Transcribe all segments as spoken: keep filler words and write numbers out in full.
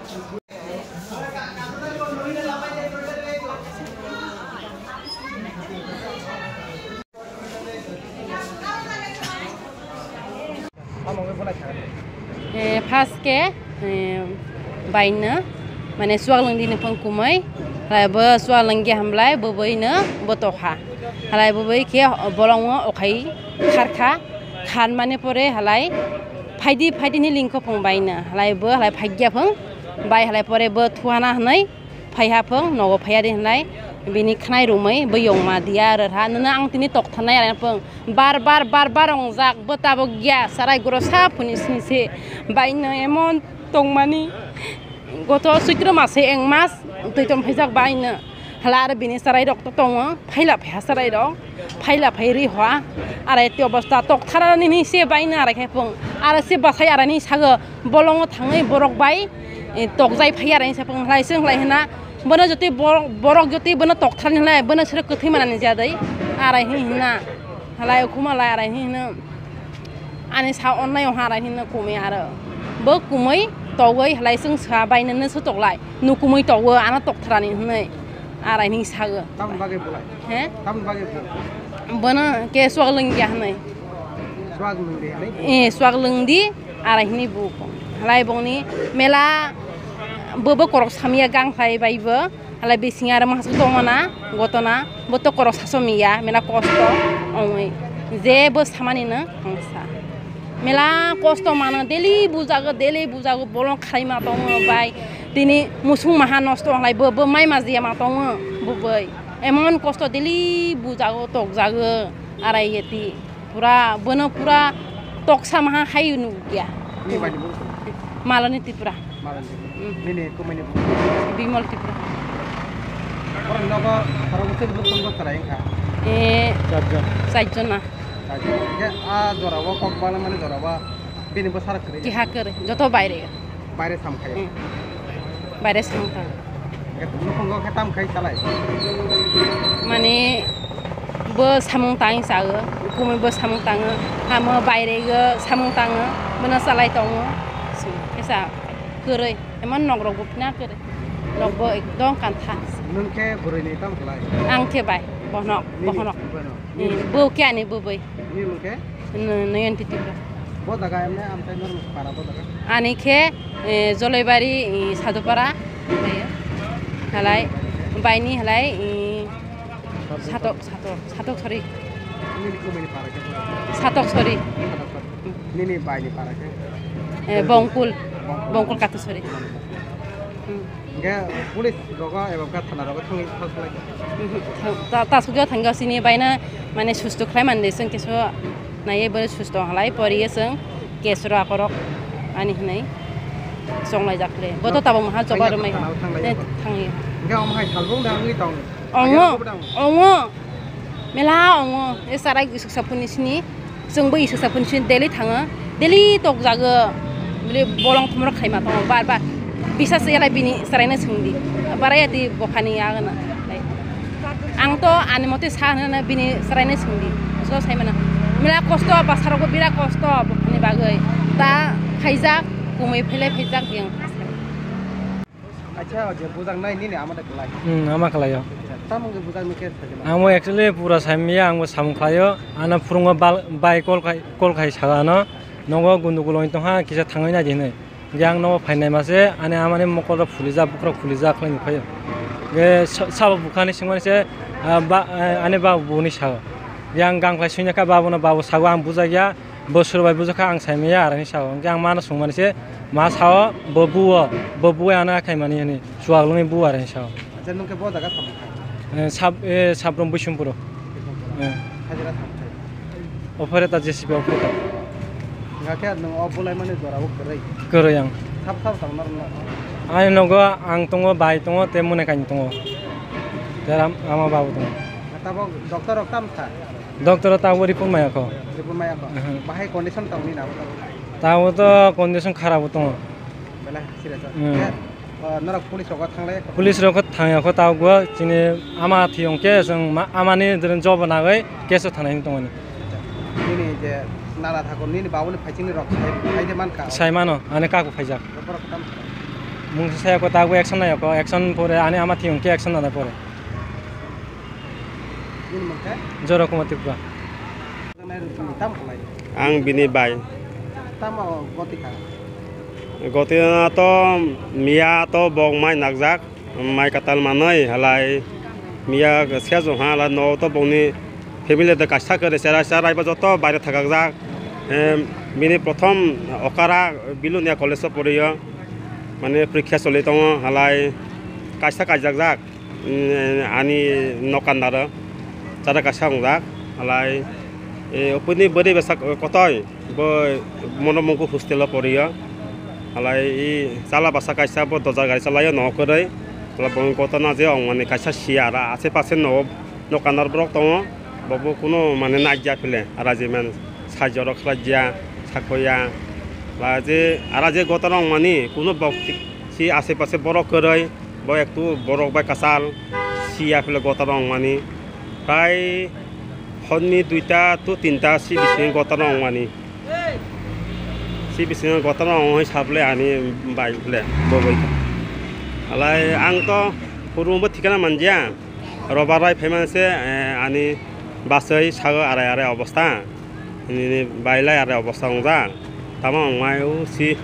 Eh, first ke, eh, baino, mane, suak lwngdi ni phung kumui, halai bo suak lwngya hamlai, bo boino bo tokha. Halai bo bai khe bolongo okhai kharkha, khan mani pore halai phaidi, phaidi ni lingkho phung baino, halai bo halai phaikya phung bai, halai pore bo thuana hwnwi phaiha phung, nogo phaiya di hwnlai, bini khnai rumwi bo yongma diya rwha, nwnw ang tini toktharnai, are phung bar bar, bar bar ongjak, bo tabok ya, sarai goro sa phuni sini se, baino emon tongmani, goto suitro mase eng mas twi tong phaijak baino, hala aro bini sarai rok to tongo, phaila phaiha sarai rok. Phaila phai ri hoa, arai ti obosta tokthara nini se baino arai khai phung, arai se bwsai arai ni sago bolongo thangwi borok bai, eh, tokjai phai arai ni se phung, halai se halai hina, bono jotoi borok, borok jotoi bono tokthar ni halai, bono sero kwthwi manani jadai, arai hi hina, halai ukhuma lai arai hi hino, ani sa onnai o ha arai hino kumui aro, bo kumui togwi halai chwng sa baino no se toklai, nukumui togo ano toktharani hinwi. Arai ni sago. Tamni bagwi bulai? He? Tamni bagwi bulai? Bono ke suak lwngya hinwi. Suak lwngdi hinwi? Eh, suak lwngdi, arai hinwi bu. Halai bongni mela bo, bo korok samya gang khlai bai bo. Halai bising aro masa tongmana, gotona, bo to korok sasomiya, mela kosto ongwi. Je bo samani no ongsa. Mela kosto mano, daily bujago, daily bujago, bolong khaima tongo bai. Tini musung maha nosto wnglai bo, bo mai majiya ma tongo bo bai. Emon kosto daily bujago, tokjago, arai yeti. Pura, bono pura toksa maha hai nukya. Ni bai ni bo? Malani Tripura. Malani Tripura. Mm. Nini kumai ni bo? Bimal Tripura. Oro nogo khoro bwswk bwswk tong tara wngkha? Eh, charjon. Charjon na. Charjon. Ke a jora o kok bala mani jora o bini bwsarok kwrwi? Kiha kwrwi, joto baire. Baire sam khai? Hmm. Baire sam khai. Ke nukhungo khe tam khai chalai? Mane bo samung tang chago, kumui bo samung tango, hamo baire go samung tango, bono chalai tongo. Kesa kwrwi, emon nok rok bo phina kwrwi. Nok bo ekdom kantha. Nwng khe bwrwi ni tam khlai? Ang khe bai, bohnok, nini bohnok. Bono. Nini? Hmm, bo khe ani bo bai. Nini mung khe? N-, Noyonti Tripura. Bo jaga emne amtai nor para bo jaga? Ani khe, eh, Jolaibari, eh, Sadupara. Halai, baini halai, eh, Satok, Satok, Satok Sori. Nini kumui ni para khe? Satok Sori. Satok Sori. Nini bai ni para khe? Eh, Bongkul. Bongkul. Bongkul Katusori. Hmm. Hingke police rogo eba khe thana rogo thangwi thang khlai kha? Mhm. Ta, ta sugya thangya sini baina mane susto khlai mande sengke so naiye bo susto halai poriye seng case ro akorok ani hinai songlai jakle. Bo to tabok maha choba romai. Thana thang lai. Eh, thangwi. Hingke omo hai salbung da wngwi tong. Ongo, ongo. Mela ongo. E sarai isuk sapuni sini. Chwng bo isuk sapuni sini daily thango. Daily tokjago. Bili bolong thumrok khaima tongo bar bar. Bisa se yalai bini saraino swngdi. Baraya di bokhani agana. Ang to ani mote sa hwnna bini saraino swngdi. So sai mana. Mela kosto basarok bo bira kosto bokhani bagwi. Ta khaijak kumui phele phaijak yang. Acha, je bujak nai nini ama da kwlai. Hmm, ama kwlai o. Tamo khe bujak ni khe sajima? Ang bo actually pura saimya, ang bo samung khlaio. Ano phurungo bal-, bai call khai, call khai saka ano. Nogo gundu guloni tongha, kisa thangwi nai di hinwi. Ge ang nogo phainai mase, ani amani mokol rok phulijak, bukrok phulijak khlai nukhaio. Ge sa-, sabo bukhani singmani se, ah, ba, ah, ani babu buni sao. Ge ang gang khlai suinya kha babu no, babu sago ang bujakya. Bo suru bai bujakha ang saimaya, arani sao. Hingke ang mano songmani se, ma sao, bo buo, bo buo ano khaimani hini, chuwak lungni buo arani sao. Acha, nung khe bo jaga samung khai? Eh, sab-, eh, Sabrum Bisumpuro. Bisumpuro. Eh. Hajira samung khai? Operator, J C B operator. Hingke nung o bulai mani jora o kwrwi? Kwrwi ang. Sab sab tong nor no? Ani nogo ang tongo, bai tongo, te mone kaini tongo. Te ram-, ama babu tongo. Tabok doctor rok tam sa? Doctor o tabuk report maya kho. Report maya kho. Aha. Bahai condition tong ni na? Tabuk to condition kharap o tongo. Bela serious. Hmm. Ke, uh, norok police rok thang lai? Police rok thang ya kho, tabuk bo chini ama thiyong khe chwng ma-, ama ni job nagwi case o thanai tongmani. Nini je nala thakur nini babu ni phaiching ni rok sai, sai de man kha? Sai mano, ani kaku phaijak. Borok tam Mungsa saya ko tago action nayo ko, action pore ani ama thiyung ke action nana pore. Bini mungkha? Joro Kumar Tripura. Nai rukuni tam khlai. Ang bini bai. Tamo goti kha? Goti na to miya to bok mai nakjak, mai katal manoi halai miya sia jong ha la no to bokni family de kaisa kare sera sera iba joto baire thakakjak. Em, bini prothom okara Bilonia College o poriyo, mane porikha choli tongo, halai kaisa kaijakjak, mm, ani nokandaro chara kaisa wngjak, halai, e, opuni bwrwi bwsa kotoi bo mono mungku hostel o poriyo, halai i chala bwsa kaisa bo dojar gari chalaio nogo kwrwi, halai bo kotona je ongmani kaisa siya ase pase nogo. Nokandar borok tongo, bobo kuno mane naikya phile, ara je man sajorok khlaiya, sakoya, ba je ara je gotaro wngmani kuno bok si ase pase borok kwrwi, bo ektu borok bai kwchal siya phile gotaro wngmani, prai horni duita to tinta si bisingo gotaro wngmani. Si bisingo gotaro wngwi saple ani bai phile boboi. Halai ang to phuru bo thikana manjya. Robar bai phaimani se, eh, ani bachai sago arai arai obostha. Nini bailai arai obostha wngjak. Tamo wngmai o si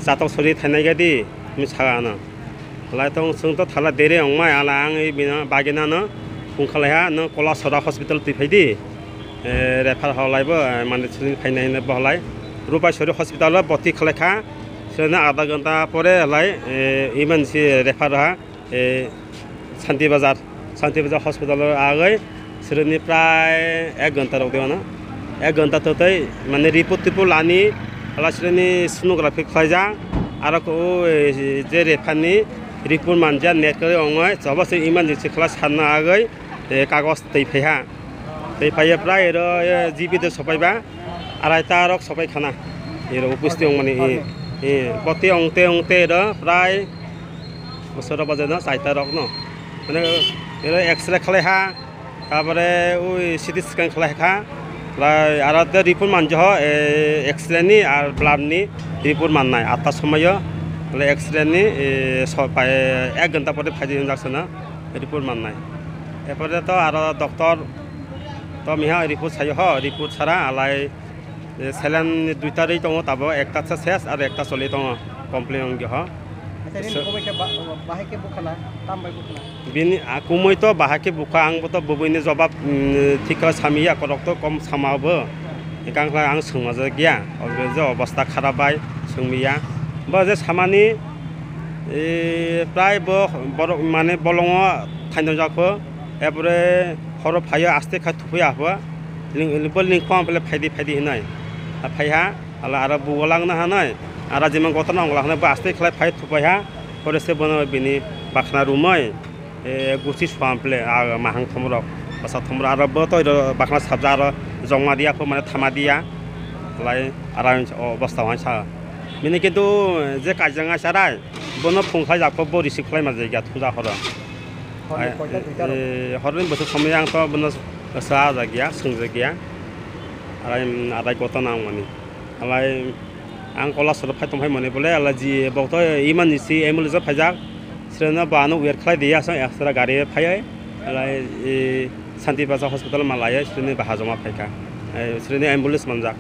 chatok sori thainai gadi, hwnwi sago ano. Halai tong chwng to thala dere wngmai, ala ang i bini bagina no phung khalaiha, no Kolasora hospital twi phaidi. Eh, refer halai bo, eh, mane chwng phainai hinwi bo halai. Rupaisori hospital o boti khalaikha. Srena adha ghanta pore halai, eh, iman si refer ha. E, Santi Bazar, Santi Bazar hospital o agoi, sireni prai ek ghonta rok de mano. Ek ghonta to tei, mane, report tipul ani, hala sireni sonography khlaijak, aro ko, e, je refer ni report manja net kari ongoi, choba se emergency khlai sanna agoi, e, kagos tei phaiha. Tei phaiya prai ero, e, G P de sopai ba, arai ta rok sopai khana. Ero upusti ongmani, e, e, boti ongte ongte ero prai Bosoro baje no, chaita rok no. Mane, ero X-ray khlai ha, tabore ui C T scan khlai kha. Lai aro de report manjo ho, e, X-ray ni ar blood ni report mannai atta somoyo. Le X-ray ni, e, so, pa, e, ek ghonta pore phaidi hinjak sana report mannai. Epore to aro doctor to miha report sayo ho, report sara alai E, saline duita rwi tongo, tabuk ekta se ses aro ekta choli tongo, complain wngya ho. Acha, nini So- kumui khe ba-, bahai khe bukhana, tam bai bukhana? Bini, a, kumui to bahai khe bukha, ang bo to bubuini jobab, mm, thik khe samiya, korok to kom sama bo. Ekang khlai ang swngma jak ya, o je obostha kharap bai swngmiya. Bo je samani, e, prai bo borok mane bolongo thaino jak pho, epore horo phaio aste kha thupui apho. Ling, bo lingkhong pele phaidi, phaidi hinai. A phaiha, ala aro bugo langna hanai. Ara jima gotana ongla hanai, bo aste khlai phai thupai ha. Pore se bono bini bakhna rumai, e, gusi suam pele, a, mahang thomrok, basa thomrok, aro bo to iro bakhna sabja aro jongma dia pho mane thama dia. Lai ara o basta wai sa. Bini kintu je kajang ai sarai, bono phung khlai jak pho bo receive khlai ma jai ga thuja horo. Horni Ai, koita, duita rok? E, horni bwswk somoi ang to bono sa jak ya, swng jak ya. Arai, arai gotana wngmani. Alai ang Kolasoro phai tong phai mani bole, alai ji bok to imani si ambulance o phaijak. Sreno bo ano wait khlai di ya, aswk extra gari phai ai. Alai, e, Santi Baja hospital ma lai ai, sreni baha joma phai kha. E, sreni ambulance manjak.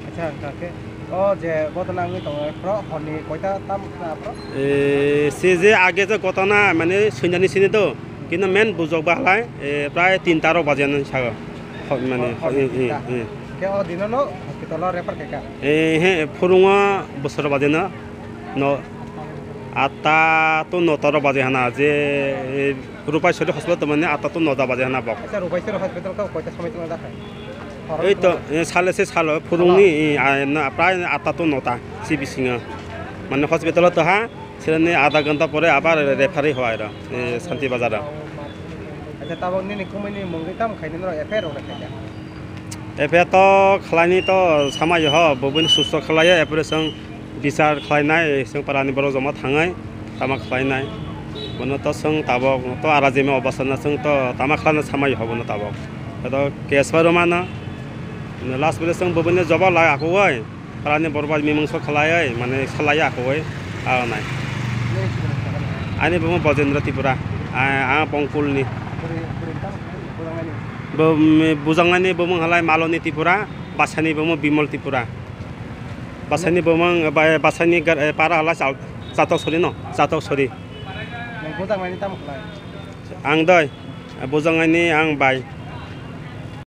Acha, hwnkha khe o je gotona wngwi tongo, phro horni koita tam khna phro? E, se je age je gotona, mane, swngjani sini to, kintu main bujok ba halai, e, prai tinta rok baje nang sago. Ho-, mane, Hor-, horni i, i, tinta. I. Khe o dino no hospital o refer khe kha? E, he, phurungo bosor baje no, no, atta to nota rok baje hana, je, e, Rupai Sori hospital tongmani atta to nota baje hana bok. Acha, Rupai Sori hospital khe koita somoi tongna dakha? Ei to, e, sale se salo, phurungni, e, a, na, prai atta to nota, si bisingo. Mane hospital o toha, sireni adha ghonta pore abar referee hwai ro, e, Santi Bazar o. Acha, tabok nini kumui ni mungwi tamo khaini norok F I R rok khaikha? F I R to khlaini to sama yo ho, bubuni susto khlaiya, epore chwng bichar khlainai, chwng parani borok joma thangwi tama khlainai. Bono to chwng tabok to ara jemi obostha no chwng to tama khlaina sama yo ho bono tabok. To case bai rwmano, last bole chwng bubuni joba lai akugwi, parani borok bai mimungso khlaiwi, mane salai akugwi agonai. Ani bumung Bojendra Tripura. A-, ang Bongkulni. Buri, buri tamo khlai, bujaknani? Bo, mm, bujaknani bumung halai Maloni Tripura, bwsaini bumung Bimol Tripura. Bwsaini bumung, ba-, bwsaini gar-, eh, para halai Chal-, Chatoksori no, Chatoksori. Nang bujaknani tamo khlai? Ang doi, bujaknani ang bai.